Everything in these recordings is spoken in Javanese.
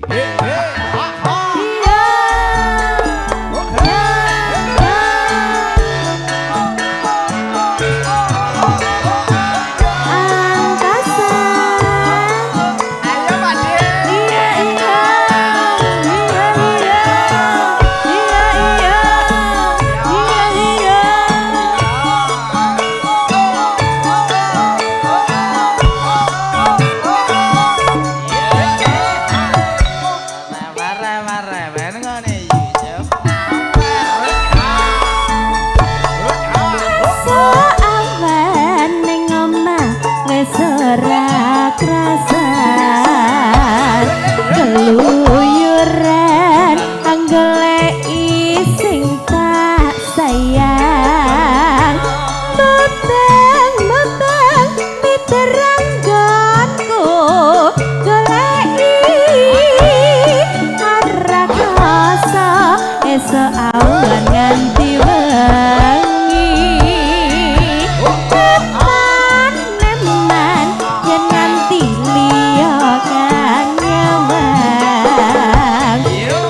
Iya. Ya, ya. Angkasa. Ayo, Pak De. Iya iya iya iya iya iya iya iya. Rasa awan ning omah wis ora krasan, keluyuran anggoleki sing tak sayang. Mubeng-mubeng miteranggonku goleki ora krasa esuk awan nganti wengi. Eman eman yen nganti liya kang nyawang.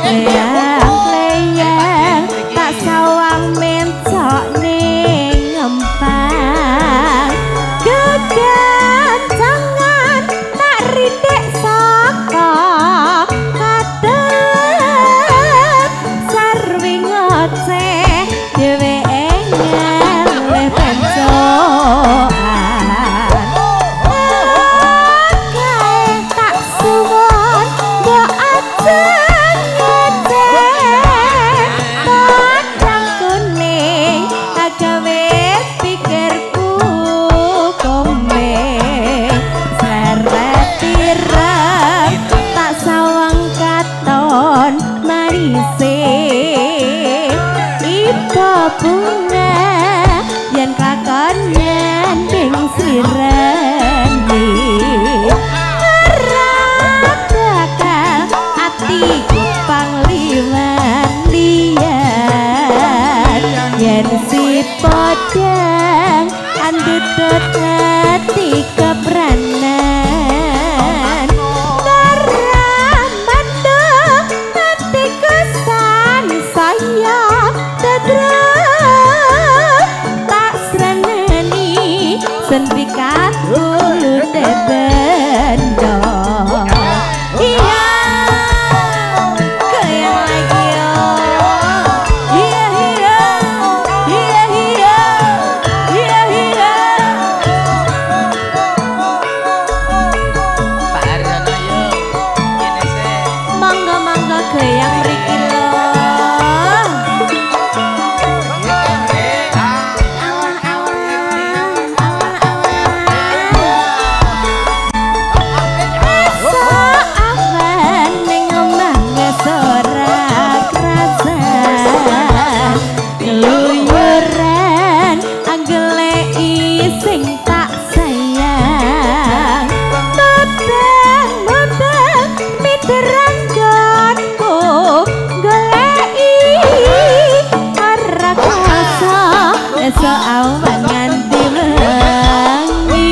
Kleyang-kleyang tak sawang mencok ning ngempang. Gegancangan tak rithik saka kadet, sarwi ngoceh dheweke ngelih pencokan. Kae tak suwun mbok aja ngeceh, podang kuning agawe pikirku komeng. Seret ireng tak sawang katon manise, iba bunga yen kelakon nyanding slirane. Ora bakal atiku pangliman liyan, yen si podang andutut ati kepranan. Darah atiku sansaya tetrap, tak sreneni senpikat kulute bendo. Iya, goyang lagi yo. Iya iya iya iya iya iya. Pak Haryono yo. Kene sik. Monggo monggo goyang mriki lho. Alah alah alah alah. Esuk awan ning omah wis ora krasan, keluyuran anggoleki sing tak sayang. Mubeng-mubeng miteranggonku goleki ora krasa esuk awan nganti wengi.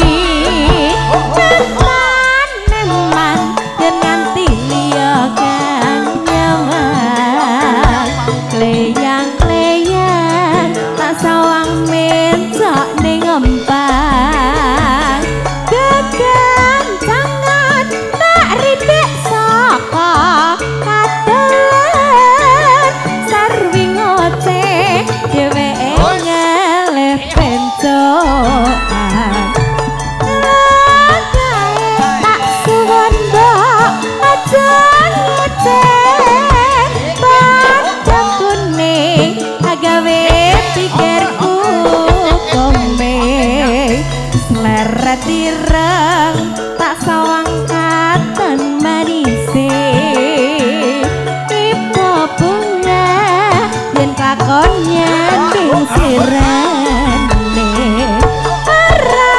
Eman eman yen nganti liya kang nyawang. Kleyang-kleyang tak sawang mencok ning empang. Gegancangan tak rithik saka kaden, sarwi ngoceh dheweke ngelih pencokan. Kae tak suwun mbok aja ngeceh, podang kuning agawe pikirku komeng. Sleret ireng tak sawang katon manise, iba bunga yen kelakon nyanding sirane. Ora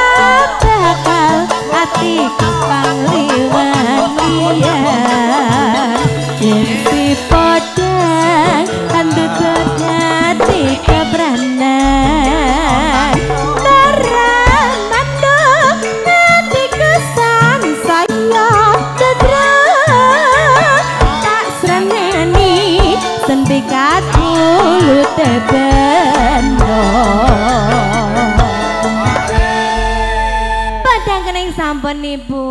bakal atiku pangliwan liyan, yen si podang andutut ati kepranan. Darah manduk atiku sansaya tetrap, Ingsun pikat kulute bendo. Padang kening sampun, Ibu.